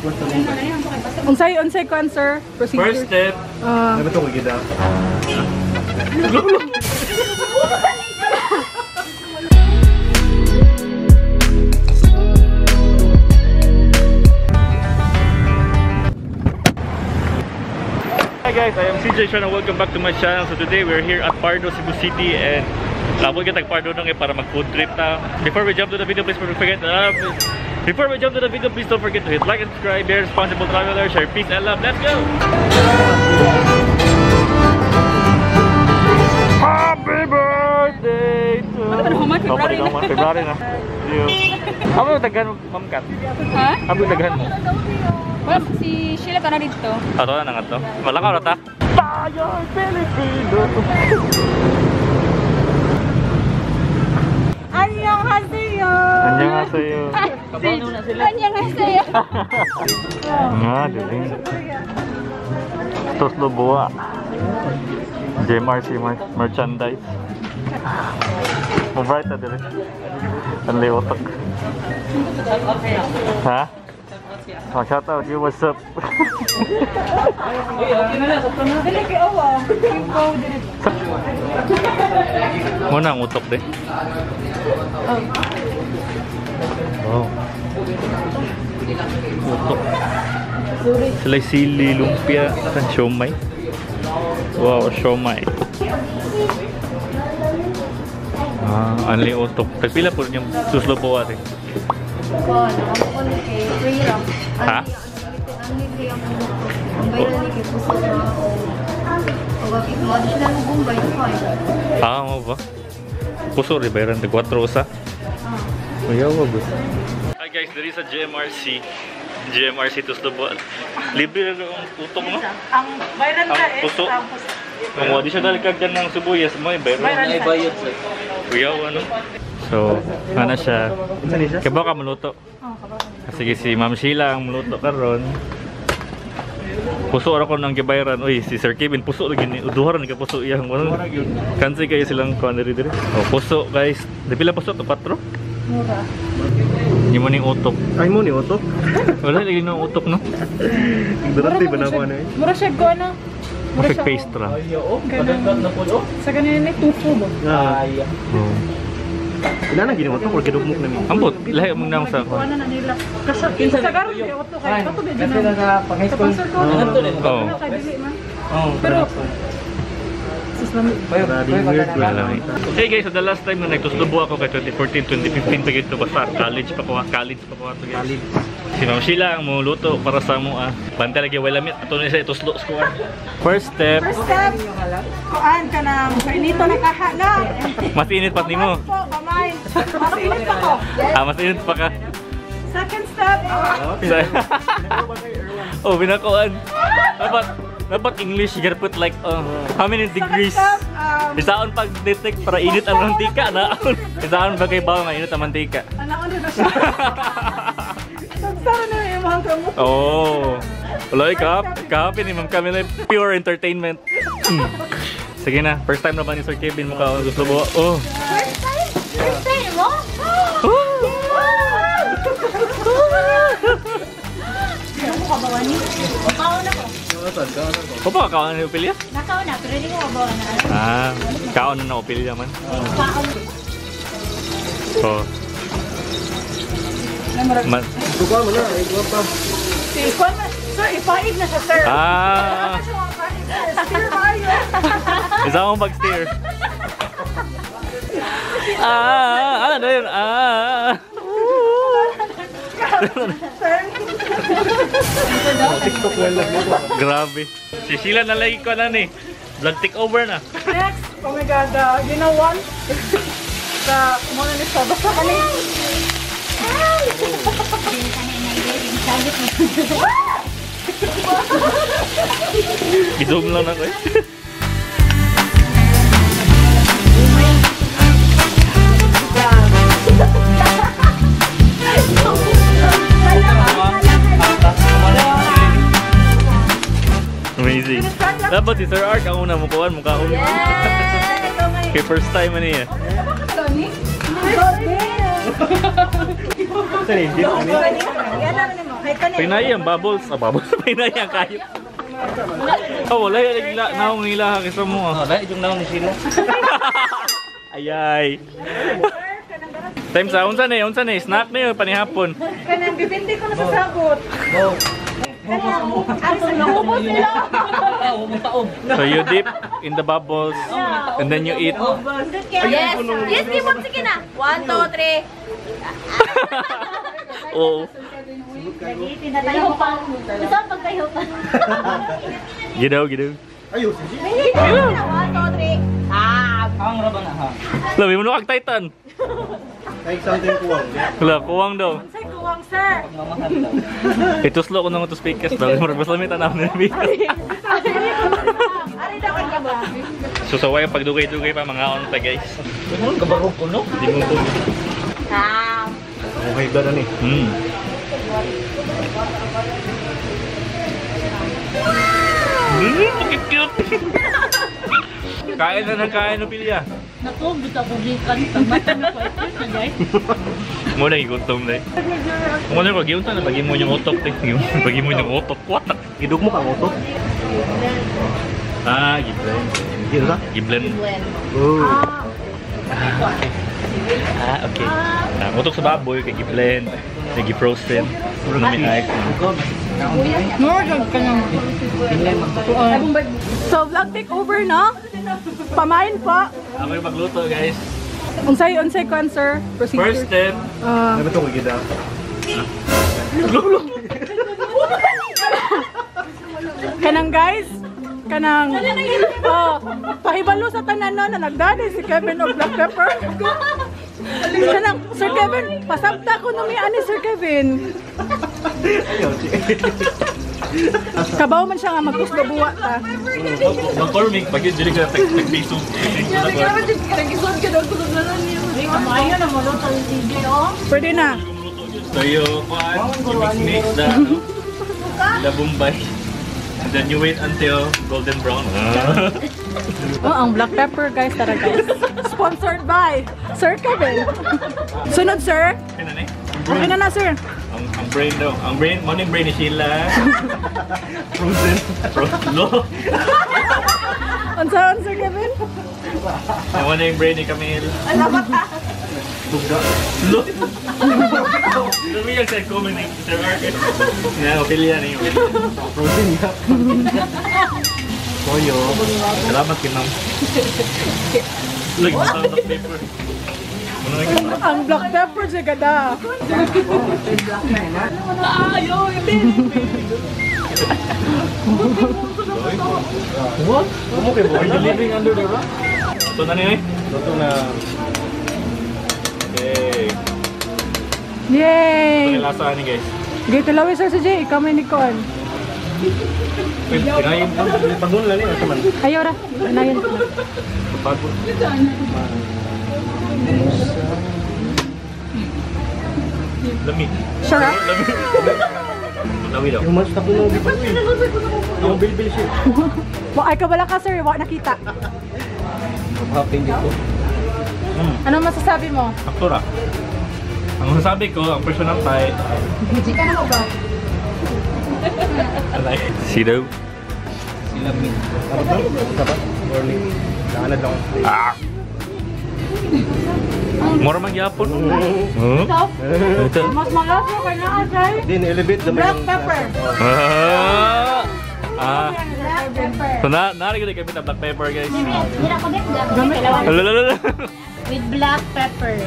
Unsay kuan, sir? Procedure. First step. Ano to gida? Hi guys, I am CJ Sean and welcome back to my channel. So today we're here at Pardo, Cebu City, and labot kita Pardo nang para mag food trip ta. Before we jump to the video, please don't forget please don't forget to hit like and subscribe. Be a responsible traveler, share peace and love. Let's go! Happy birthday to February na. February na. Amo daghan Ma'am Kat. Ha? Amo daghan mo. Wala si Sheila ka na dito. Ato na nga to. Wala ka rata. Tayo Pilipino. Annyeonghaseyo. Annyeonghaseyo. Annyeonghaseyo. Nga, galing. Tuslo Buwa. JMRC merchandise. Mo-bright na dili. Ang liutok. Ha? Oh, shout out, you, what's up? Muna ang utok din. Oh. Utok. Sila sili, lumpia, siomay. Wow, siomay. Ah, anli utok. Tagpila po rin yung tuslo po ate. Ha? Ah, mo ba? Puso rin bayaran 4 usa. Kuya, wag. Hi guys, there is a JMRC. JMRC Tuslo Buwa. Libre na ang utok, no? Ang bayran ka eh. Puso. Kung additional kag dyan ng sibuyas mo, bayran. Bayran. Kuya, ano? So, ano siya? Kaya ba ka maluto? Sige, si Ma'am Sheila ang maluto karon. Puso ra ko nang gibayran. Uy, si Sir Kevin puso lagi ni. Duha ra ni ka puso iyang. Kansi kayo silang kuan diri diri. Oh, puso guys. Di pila puso to 4? Mura. Hindi mo ning utok. Ay mo ni utok. Wala lagi nang utok no. Ignorante ba na ko ano eh? Mura siya ko ano? Mura siya paste ra. Sa ganin ni tofu ba? Ay. Ina na gini utok or gidugmok na mi. Ambot, lahi mong naong sa ako. Ano na nila? Kasi sa garon di utok kay kato di na. Pag high school. Oo. Oh, Pero Hey guys, so the last time na nagtuslubo ako kay 2014, 2015 pa gito basta college pa ko ato guys. Si Ma'am Sheila ang muluto para sa mo ah. Bantay lagi wala mit ato ni sa ituslo sa kuan. First step. First step. Kuan ka nang kainito na kaha na. Mas init pa nimo. Kamay. Mas init pa ko. Ah, mas init pa ka. Second step. Oh, binakuan. Dapat English, you gotta put like how many degrees? Isaon pag detect para init ang mantika na. Isaon ba kay bawo nga init ang mantika? Anaon na siya. Sagsara na yung mga kamo. Oh. Wala kahapin ni Ma'am Camila pure entertainment. Sige na, first time na ba ni Sir Kevin mukha gusto mo? Oh. First time? First time mo? Kaon ako. Opo, kaon na Ophelia? Nakaon na, pero hindi ko kabawa na. Ah, kaon na na Ophelia man. Kaon. Oh. Kukuha mo na, ikuha pa. Sir, ipaig na siya, sir. Ah. Steer tayo. Isa akong pag-steer. Ah, ano yun? Ah. TikTok well lang. Grabe. Si Sheila na lagi ko na ni. Vlog take over na. Next, oh my God, you know what? Sa muna ni siya, basta kami. I-zoom lang ako eh. Amazing. Dapat si Sir Ark ang una mukuan, mukhaon. Yeah! Okay, first time ano niya. Yan naman mo. Kay Pinay ang bubbles. Ah, bubbles. Pinay ang kayo. Oh, wala yung naong nila kaysa mo. Wala yung naong ni Sheila. Ayay. Time sa unsa ni snack na yun panihapon. Kanang bibindi ko na sa sabot. Go. Ubos nila. So you dip in the bubbles and then you eat. Yes! Yes, give up. Sige na. 1, 2, 3. Oo. Tinatayo pa. Gusto ko pagkayo pa. Gidaw, gidaw. Ayos, sige. 1, 2, 3. Ah! Ang raba na ha. Labi mo na kag Titan. Kahit something kuwang. Wala, kuwang daw. Sir, kuwang sir. Pagmamahal daw. Ituslo ko nang ito speakers daw. Murag mas lamit tanaw ni speakers. Ari daw ka ba? So sa way pagdugay-dugay pa mga on ta guys. Ano kabarog ko no? Di mo ko. Ah! Okay ba na ni? Bakit cute. Kain na ng kain, Ophelia. Naku, gusto ko gikan. Pagmata na ko. Na guys. Mo lang gutom na. Kung ano ko, giunta na bagi mo yung utok te. Bagi mo yung utok. What? Gidug mo kang utok. Ah, giblend. Gidug ka? Giblend. Oh. Ah, okay. Ang utok sa baboy kay giblend, kay gifrozen. Puro na may ice. So vlog take over no? Pamain po. Ako yung magluto, guys. Unsay unsay kuan sir? Procedure. First step. Ano ba itong gida? Kanang guys, kanang oh, pahibalo sa tanan no na nagdani si Kevin og black pepper. Kanang Sir Kevin, pasabta ko numi ani Sir Kevin. Ayaw, sige. Kabaw man siya nga magkuslo buwa ta. McCormick, pag yun, dili ka tag-piso. Kamayo na mo luto yung DJ, oh. Pwede na. So you, kuan, you mix the, ano, the Bombay. And then you wait until golden brown. Oh, ang black pepper guys, tara guys. Sponsored by Sir Kevin. Sunod sir. Okay na, eh? Okay na na sir. Ang brain daw. Ang brain, mo yung brain ni Sheila. Frozen. No. Unsa Sir Kevin? Ang mo yung brain ni Camille. Alamat ah. Bugda. Lo. Lumiyag sa comment ni Sir Marcus. Yeah, Ophelia na yun. Frozen ya. Toyo. Salamat kay ma'am. Like, black paper. Ano na yun? Ang black pepper siya gada. What? Okay, Are you living under the rock? Ito na niya eh. Luto na. Okay. Ito Yay! yung lasa ni guys. Gitulawi sir si Jay, ikaw may nikoan. Uy, tinayin ko. Pagod lang niya man. Ayaw ra, anayin. Pagod. Lami. Sure ah? Lami. Lami daw. Yung mas tako nung bilbil. Yung bilbil siya. Wa ay kabala ka sir, wa nakita. Happy dito. Ano masasabi mo? Sakto ra. Ang masasabi ko, ang personal type, Chika na mo ba? I like Sido. Sila min. Dapat ba? Dapat? Morning. Naanad lang. Ah. Mura man gyapon. Huh? Ito. Mas malasa kay naa sir. Din elevate naman Black yung pepper. Ah. Ah. Black pepper. So na narinig kami na black pepper guys. Mira ko din. Gamit. Lalalala. With black pepper.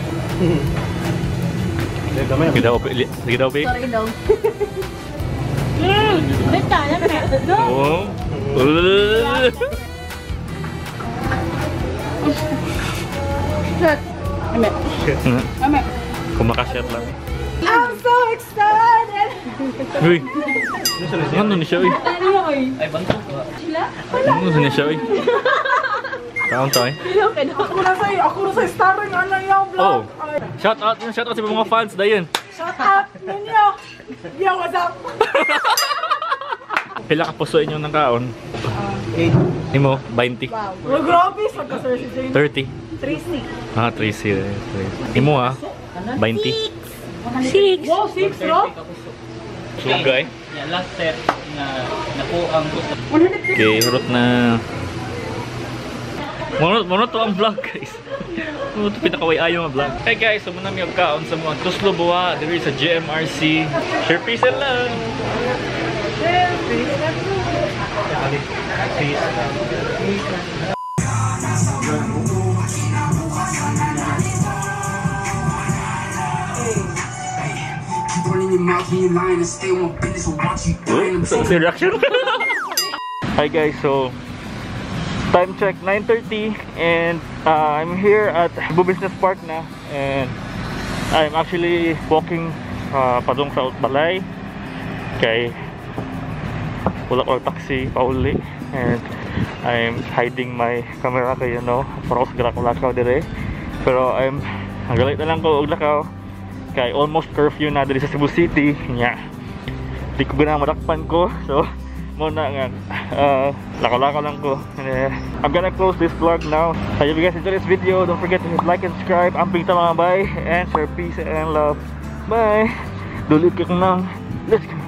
Gamay. Sige daw, sige daw, babe. Sorry daw. Benta, alam mo. Oh. Shit. Ame. Ame. Kumakasyat lang. I'm so excited! Uy. Ano ni siya, uy? Ay, bantog ba? Ano ni siya, uy? Taon tayo. Ako na sa starring ano yung vlog. Oh. Shout out, shout out sa mga fans, dayon. Shout out ninyo. Yo, what's up? Pila ka puso inyo ng kaon? 8. Imo, 20. Wow. Oh, grabe sa ka sir si Jane. 30. 3 Ah, 3 Imo ah, 20. Wow, 6 no? Sugay. Yeah, last set na nakuha ang gusto. Okay, hurot na. Mono to ang vlog, guys. Mono to pinakaway ayo nga vlog. Hey guys, so muna mi og kaon sa mga tuslo buwa diri sa GMRC. Share peace and love. Keep running your mouth when you're lying and stay on my business or watch you dying. I'm So, reaction. Hi guys, so time check 9:30 and I'm here at Cebu Business Park na and I'm actually walking padung sa balay kay wala ko taxi pauli and I'm hiding my camera kay para ko sa lakaw dire, pero I'm ang galit na lang ko og lakaw kay almost curfew na diri sa Cebu City nya di ko ganahan madakpan ko, so mo na nga lakaw-lakaw lang ko. And I'm gonna close this vlog now. So if you guys enjoyed this video, don't forget to hit like and subscribe. Amping ta mga bay and share peace and love. Bye. Dulit ko nang. Let's go.